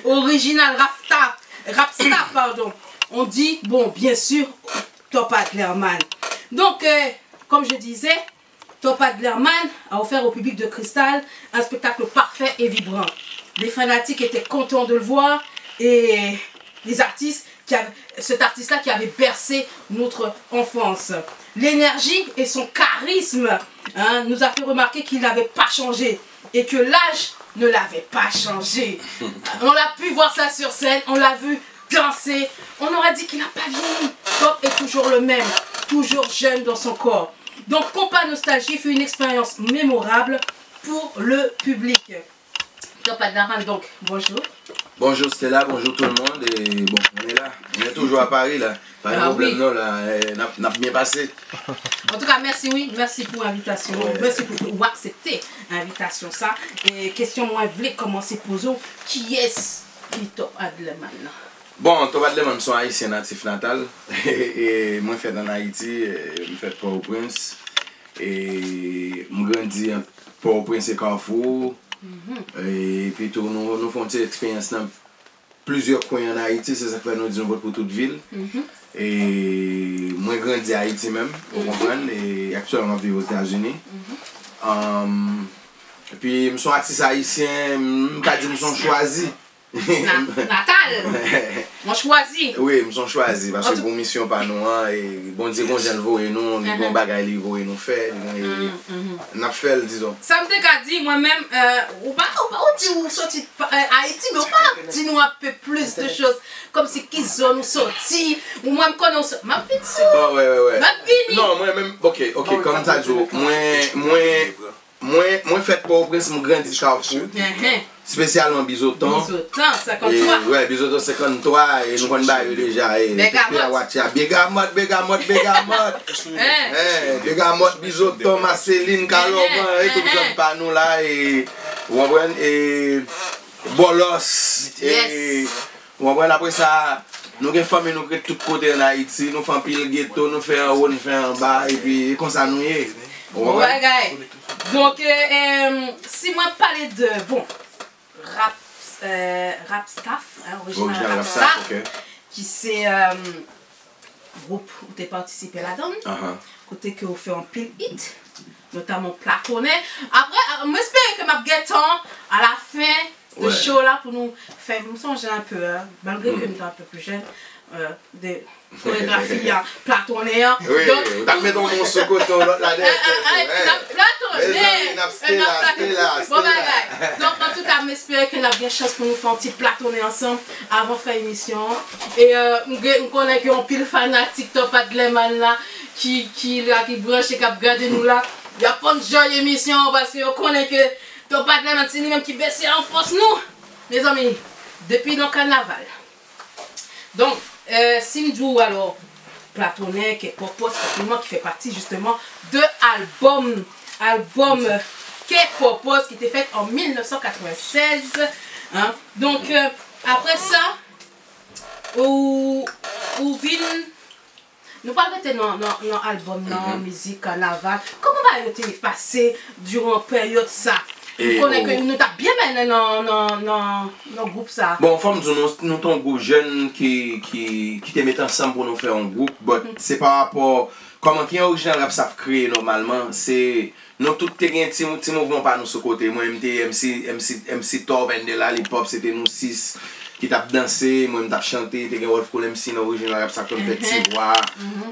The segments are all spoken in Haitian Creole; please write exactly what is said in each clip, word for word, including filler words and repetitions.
Original Rap Staff, Rap Staff, pardon. On dit, bon, bien sûr, Top Adlerman. Donc, euh, comme je disais, Top Adlerman a offert au public de Cristal un spectacle parfait et vibrant. Les fanatiques étaient contents de le voir et les artistes qui avaient, cet artiste-là qui avait bercé notre enfance. L'énergie et son charisme, hein, nous a fait remarquer qu'il n'avait pas changé et que l'âge ne l'avait pas changé. On l'a pu voir ça sur scène, on l'a vu danser. On aurait dit qu'il n'a pas vieilli. Top est toujours le même, toujours jeune dans son corps. Donc, Compas Nostalgie fut une expérience mémorable pour le public. Top Adlerman, donc, bonjour. Bonjour Stella, bonjour tout le monde. Et bon, on est là. On est toujours à Paris là. Pas de problème non, là. Eh, n ap, n ap bien passé. Antouka, mèsi wi, mèsi pou envitasyon an. Mèsi pou ou aksepte envitasyon sa. E kesyon mwen vle kòmanse poze w, kiyès ki Top Adlerman nan? Bon, Top Adlerman se yon Ayisyen natif natal. E mwen fèt an Ayiti, e m fèt Pòtoprens. E m grandi ant Pòtoprens e Kafou. Epi tou nou, nou fè yon ti eksperyans nan plizyè kwen an Ayiti, se sa k fè nou di nou pot pou tout vil. E mwen grandi Ayiti menm, ou konprann, e aktyèlman m ap viv Ozetazini. Epi m se yon atis ayisyen, m ka di m se yon chwazi. Natal. Mwen chwazi. Wi, m se yon chwazi, paske pou misyon pa nou an, e Bondye gon jan l voye nou, li gon bagay li voye nou fè, li gon, e n ap fè l, dizon. Sa m te ka di, mwen menm, ou pa, ou pa, ou di ou soti Ayiti, men ou pa di nou un peu plus de choses, kòmsi ki zòn ou soti, ou mwen m konnen ou soti, m ap vin sou, m ap vini. Non, mwen menm, ok, ok, kòm m ta di w, mwen, mwen, Mwen, mwen fèt Pòtoprens, m grandi Kafou, espesyalman Bizoton. Bizoton, senkanntwa. Wè, Bizoton senkanntwa, e nou konn ba yo deja, e Pepe Awatya, Begamòt, Begamòt, Begamòt. Begamòt, Bizoton, Maselin, Kalòman, e tout zòn pa nou la, e, ou konprann, e Bòlòs, e Ou konprann? Apre sa, nou gen fanmi nou k ret tout kote ann Ayiti, nou fè anpil geto, nou fè anwo, nou fè anba, epi e konsa nou ye. Ou konprann? Bon bagay. Donk, si mwen pale de, bon, Rap, Rap Staff, Original Rap Staff, ki se gwoup ou te patisipe ladan l, kote ke ou fè anpil hit, notaman Platonnen. Apre, mwen espere ke m ap gen tan alafen de show la pou nou fè m sonje un peu, malgre ke m te un peu plus jeune, de koregrafi a, Platonnen an. Donk, ou t ap met yon mo sou kote yon lòt la dèyè tèt ou. Platonnen! Mezanmi, n ap stay la, stay la, stay la. Bon bagay. Donk, antouka, m espere ke n ap gen chans pou nou fè yon ti Platonnen ansanm avan fen emisyon an. E m konnen gen anpil fanatik Top Adlerman la ki, ki la, ki branche, k ap gade nou la. Y ap enjoy emisyon an paske yo konnen ke Top Adlerman se li menm ki bèse an fòs nou. Mezanmi, depi nan kanaval. Donk, si m di w alò, Platonnen, K-Pòpòs, senpleman ki fè pati jisteman de albòm, albòm K-Pòpòs ki te fèt an mil nèf san katrevennsèz. Donk, apre sa, ou, ou vin Nou pral rete nan, nan, nan albòm nan, mizik, kanaval. Kòman bagay yo te pase diran peryòd sa? M konnen ke nou t ap byen mennen nan, nan, nan, nan gwoup sa. Bon, fò m di w, nou, nou te yon gwoup jèn ki, ki, ki te met ansanm pou nou fè yon gwoup, but se pa rapò kòman ki Original Rap Staff kreye nòmalman, se Nou tout te gen ti, ti mouvman pa nou sou kote. Mwen menm te MC, MC, MC Top and the Lollipop, se te nou sis ki t ap danse, mwen m t ap chante, te gen Wolf Cool MC nan Original Rap Staff ki konn fè ti vwa.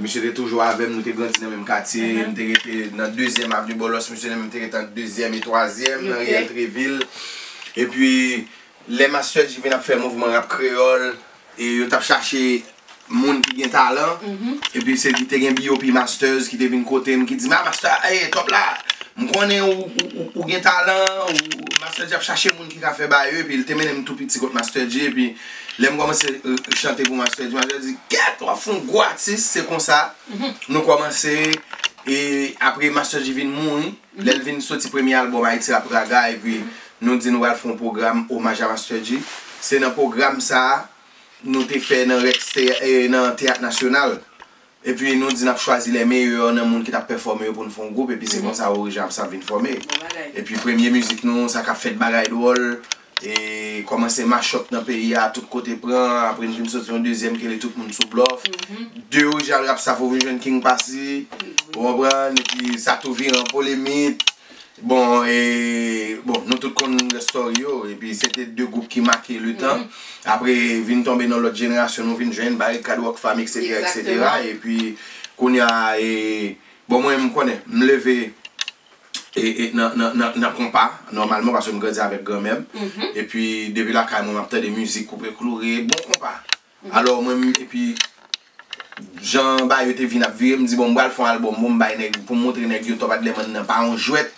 Misye te toujou avè m, nou te grandi nan menm katye, m te rete nan dezyèm avni Bòlòs, misye menm te rete ant dezyèm e twazyèm nan Riyèl Trevil. Epi, lè Master Dji vin ap fè mouvman rap kreyòl, e yo t ap chache moun ki gen talan, epi se li te gen B O P Masters ki te vin kote m, ki di m, a Master, ey, Top la, m konnen ou, ou, ou, ou gen talan, ou, Master Dji ap chache moun ki ka fè bagay yo, epi l te mennen m tou piti kot Master Dji, epi lè m kòmanse chante pou Master Dji, Master Dji di, kèt, w ap fè yon gwo atis, se konsa nou kòmanse, e apre Master Dji vin mouri, lè l vin soti premye albòm Ayiti Rap Raga, epi nou di nou pral fè yon pwogram omaj a Master Dji, se nan pwogram sa a, nou te fè nan Rex, nan Teyat Nasyonal. Epi nou di n ap chwazi les meilleurs nan moun ki t ap pèfòme yo pou n fè yon gwoup, epi se konsa Original Rap Staff vin fòme. Epi premye mizik nou, sa k ap fèt bagay dwòl, E kòmanse mash up nan peyi a, tout kote pran, apre n vin soti yon dezyèm ki rele Tout Moun Sou Blòf. De orijinal rap sa fò vin jwenn King Passy, ou konprann, epi sa tou vire an polemik. Bon, e, bon, nou tout konn rès story yo, epi se te de gwoup ki make le tan. Apre, vin tonbe nan lòt jenerasyon, nou vin jwenn Barikad, Rock Fam, et cetera, et cetera. Epi, kounye a, e, bon, mwen, m konnen, m leve e, e, nan, nan, nan, nan konpa, nòmalman, paske m grandi avèk granmè m. Epi, depi lakay mwen, m ap tande mizik koupe kloure, bon konpa. Alò, mwen, m, epi, jan bagay yo te vin ap vire, m di, bon, m pral fè yon albòm, bon, m bay nèg, pou m montre nèg yo, Top Adlerman nan pa yon jwèt.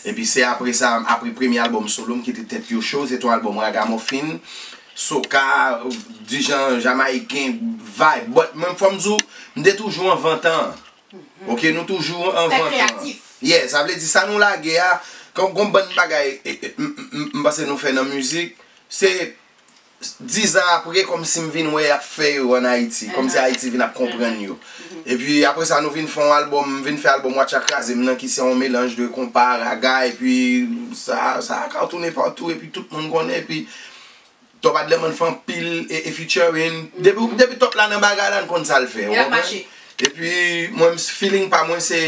Epi, se apre sa, apre premye albòm solo m, ki te Tèt Yo Cho, se te yon albòm ragamòfin, soca, dijan jamayiken, vibe. But, mwen, fò m di w, m te toujou anvan tan. Ok, nou toujou anvan tan. Yeah, sa vle di sa nou lage a, kon gon bann bagay, e, e, m, m, m, m panse nou fè nan mizik, se dizan apre, kòmsi m vin wè y ap fè yo ann Ayiti, kòmsi Ayiti vin ap konprann yo. Epi apre sa, nou vin fè yon albòm, m vin fè albòm Watcha Kraze m nan, ki se yon melanj de konpa, raga, epi sa, sa ka tounen patou, epi tout moun konnen, epi Top Adlerman fè anpil e, e featuring. Depi, depi Top la nan bagay la, n konn sa l fè, ou konprann? Epi, mwen, feeling pa mwen, se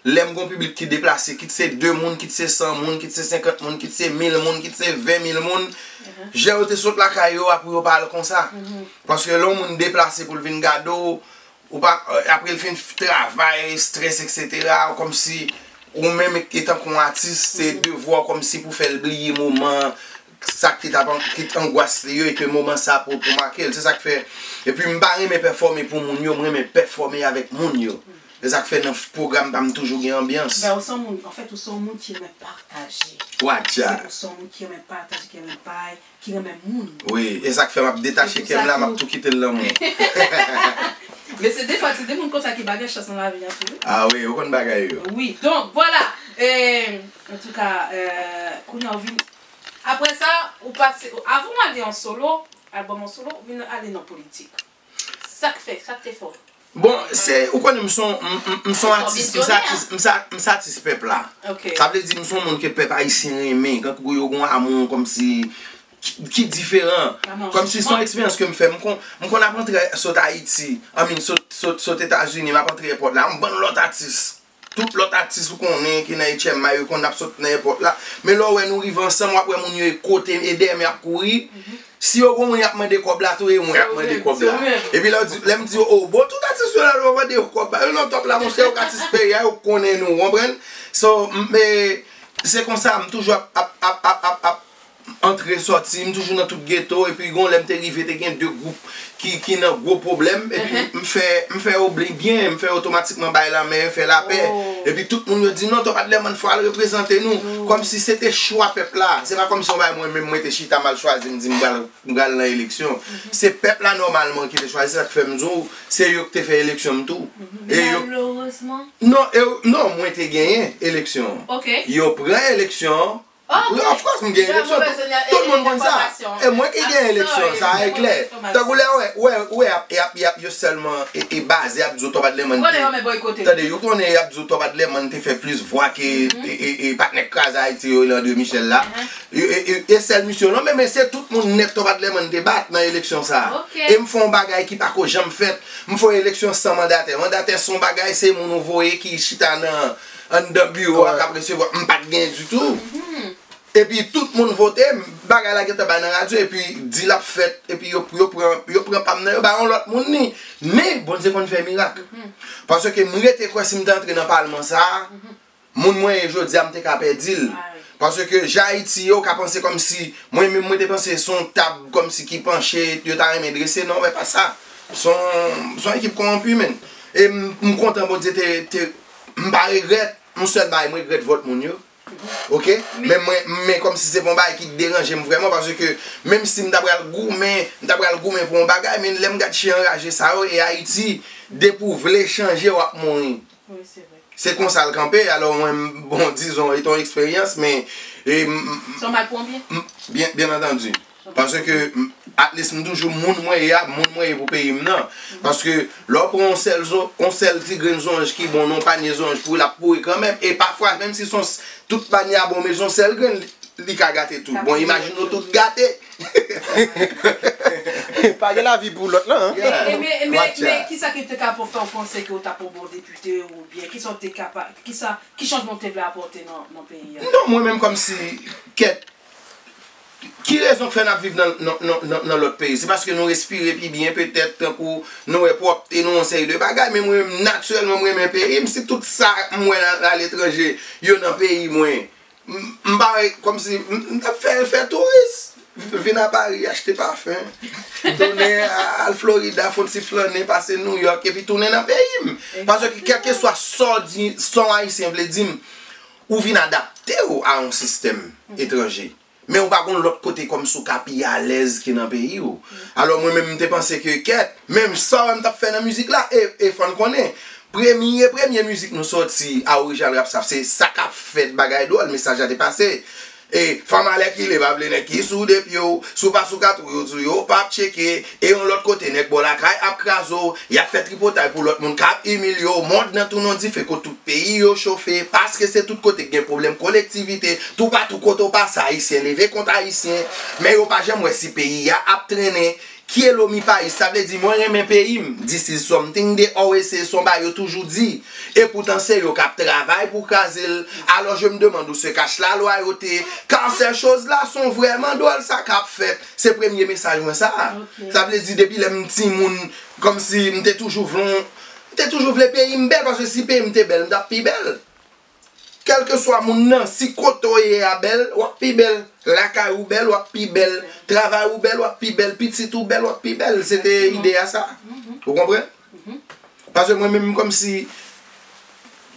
lè m gon piblik ki deplase, kit se de moun, kit se san moun, kit se senkant moun, kit se mil moun, kit se ven mil moun, jan yo te sot lakay yo a pou yo pa al konsa. Paske lè yon moun deplase pou l vin gade w, ou pa, apre l fin travay, strès, et cetera, kòmsi ou menm etan kon atis, se devwa w kòmsi pou fè l bliye moman, sa ki t ap an-, ki t angwas li yo, e ke moman sa pou, pou make l. Se sa k fè. Epi m pa renmen pèfòme pou moun yo, m renmen pèfòme avèk moun yo. Se sa k fè nan pwogram pa m toujou gen anbyans. Ben, ou se yon moun, anfèt, ou se yon moun ki renmen pataje. Watcha. Ou se yon moun ki renmen pataje, ki renmen bay, ki renmen moun. Wi, e sa k fè m ap detache kè m la, m ap tou kite l nan men w. Men se defwa, se de moun konsa ki pa gen chans nan lavi a tou, wi. Ah wi, ou konn bagay yo. Wi, donk, vwala. E, antouka, e, kounye a ou vin, apre sa, ou pase, avan w ale an solo, albòm an solo, ou vin ale nan politik. Sa k fè, sa k te fè w? Bon, se, ou konnen m se yon, m, m, m se yon atis, m se atis, m se, m se atis pèp la. Sa vle di m se yon moun ke pèp ayisyen renmen, kankou yo gon amou kòmsi ki, ki diferan. Kòmsi se yon eksperyans ke m fè. M kon, m konn ap antre sot Ayiti, I mean, sot, sot, sot Etazini, m ap antre èpòt la, yon bann lòt atis. Tout lòt atis ou konnen ki nan H M I yo konn ap sot nan èpòt la. Men lè w wè nou rive ansanm, w ap wè moun yo e kote, e dèyè m y ap kouri. Si yo gon moun y ap mande kòb la tou, e mwen y ap mande kòb la. Epi lè w di, lè m di yo, oh, bon, tout atis yo la, yo mande yo kòb la. Yo nan Top la, monchè, yo k atis peyi a, yo konnen nou, w konprann? So, m, e, se konsa, m toujou ap, ap, ap, ap, ap, ap antre sòti, m toujou nan tout geto, epi gon lè m te rive, te gen de gwoup ki, ki nan gwo pwoblèm, epi m fè, m fè yo byen, m fè otomatikman bay lanmen, fè lapè. Epi tout moun yo di, non, Top Adlerman fò al reprezante nou. Kòmsi se te chwa pèp la. Se pa kòmsi yon bagay mwen menm mwen te chita m al chwazi, m di m pral, m pral nan eleksyon. Se pèp la nòmalman ki te chwazi, sa k fè m di w, se yo ki te fè eleksyon m tou. E yo... Malerezman. Non, e, non, mwen te genyen eleksyon. Yo pran eleksyon an, Wi, of course, m gen eleksyon. Tout moun konn sa. E mwen ki gen eleksyon, sa e klè. Tankou lè, wè, wè, wè, y ap, y ap, y ap, yo sèlman e, e baze ap di w Top Adlerman te, tande, yo konnen y ap di w Top Adlerman te fè plis vwa ke, e, e, e patnè k kraze Ayiti yo, Rele André Michel la. E, e, e, e sèl misyon, non, men, men se tout moun nèt Top Adlerman te bat nan eleksyon sa. E m fè yon bagay ki pako janm fèt. M fè yon eleksyon san mandatè. Mandatè se yon bagay, se moun ou voye ki chita nan anndan biwo a k ap resevwa, m pa t gen ditou. Epi tout moun vote, bagay la gentan bay nan radyo, epi dil ap fèt, epi yo, yo pran, yo pran pa m nan, yo bay yon lòt moun li. Men, Bondye konn fè mirak. Paske m rete kwè si m te antre nan palman sa a, moun mwen ye jodi a, m te ka pèdi l. Paske jan Ayiti ye, ou ka panse kòmsi, mwen menm, mwen te panse se yon tab kòmsi ki panche, yo ta renmen drese, non, e pa sa. Se yon, se yon ekip kòwonpi, menn. E m, m kontan Bondye te, te, m pa regrèt, yon sèl bagay, m regrèt vòt moun yo. Ok? Men mwen, men kòmsi se pa yon bagay ki deranje m vrèman, paske menm si m ta pral goumen, m ta pral goumen pou yon bagay, men lè m gad chen anraje sa yo, e Ayiti, depi w vle chanje, w ap mouri. Wi, se vre. Se konsa l kanpe, alò mwen, m, bon, dizon, e te yon eksperyans, men, e, m, m, Se yon mal pou yon byen? M, byen, byen antandi. Paske, m, at least, m toujou moun mwen ye a, moun mwen ye pou peyi m nan. Paske, lè w pran yon sèl zo-, yon sèl ti grenn zonj ki bon nan yon panye zonj pou l ap pouri kanmenm. E pafwa, menm si se yon s-, tout panye a bon, men se yon sèl grenn, Li ka gate tou. Bon, imajine nou tout gate. Pa gen lavi pou lòt lan. Men kisa ki te ka fè w panse ke w t ap yon bon depite oubyen kisa w te ka, kisa, ki chanjman w te vle apòte nan peyi a? Non, mwen menm kòmsi, kèt, ki rezon k fè n ap viv nan lòt peyi? Se paske nou respire pi byen petèt, tankou nou wè pwòpte, nou yon seri de bagay, men mwen menm natirèlman m renmen peyi m, si tout sa m wè aletranje yo nan peyi mwen, m pa wè kòmsi m t ap fè fè touris. Vin a Pari achte pafen, tounen al Florida fè yon ti flannen pase Nouyòk epi tounen nan peyi m. Paske kèlkeswa sa w di, sa yon ayisyen vle di m, ou vin adapte w a yon sistèm etranje. Men ou pa gon lòt kote kòmsi w ka pi alèz ke nan peyi w. Alò mwen menm m te panse ke kèt, menm sa w wè m t ap fè nan mizik la, e, e fò n konnen, premye, premye mizik nou sòti a Orijinal Rap Staff se Sa k ap fèt, bagay dwòl, mesaj la te pase. E fanm alèkile pa vle nèg ki sou de pye w, si w pa sou kat ou yo di w yo p ap tcheke, e yon lòt kote nèg bò lakay ap kraze w, y ap fè tripotay pou lòt moun k ap imilye w, mond nan tounen yon dife kot tout peyi yo chofe, paske se tout kote k gen pwoblèm kolektivite, toupatou kote w pase ayisyen leve kont ayisyen, men yo pa janm wè si peyi a ap trennen. Kielo mi país, sa vle di mwen renmen peyi m, this is something they always say, se yon bagay yo toujou di, e poutan se yo k ap travay pou kraze l, alors je me demande où se cache la loyauté, car ces choses là sont vraiment drôles sa k ap fèt, se premye mesaj mwen sa, sa vle di depi lè m timoun, kòmsi m te toujou vle, m te toujou vle peyi m bèl, paske si peyi m te bèl, m t ap pi bèl. Kèlkeswa moun nan, si kote w ye a bèl, w ap pi bèl. Lakay ou bèl, w ap pi bèl. Travay ou bèl, w ap pi bèl. Pitit ou bèl, w ap pi bèl. Se te ide a sa. Ou konprann? Paske mwen menm kòmsi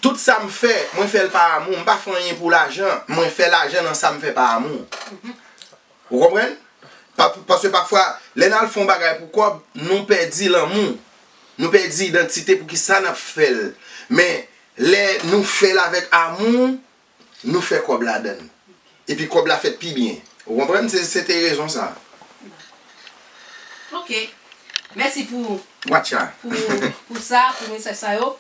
tout sa m fè, mwen fè l pa amou. M pa fè anyen pou lajan. Mwen fè lajan nan sa m fè pa amou. Ou konprann? Paske pafwa, lè n al fè yon bagay pou kòb, nou pèdi lanmou. Nou pèdi idantite poukisa n ap fè l. Men, lè nou fè l avèk amou, nou fè kòb ladan l. Epi kòb la fèt pi byen. Ou konprann? Se, se te rezon sa. Ok. Mèsi pou, Watcha. pou, pou sa, pou mesaj sa yo.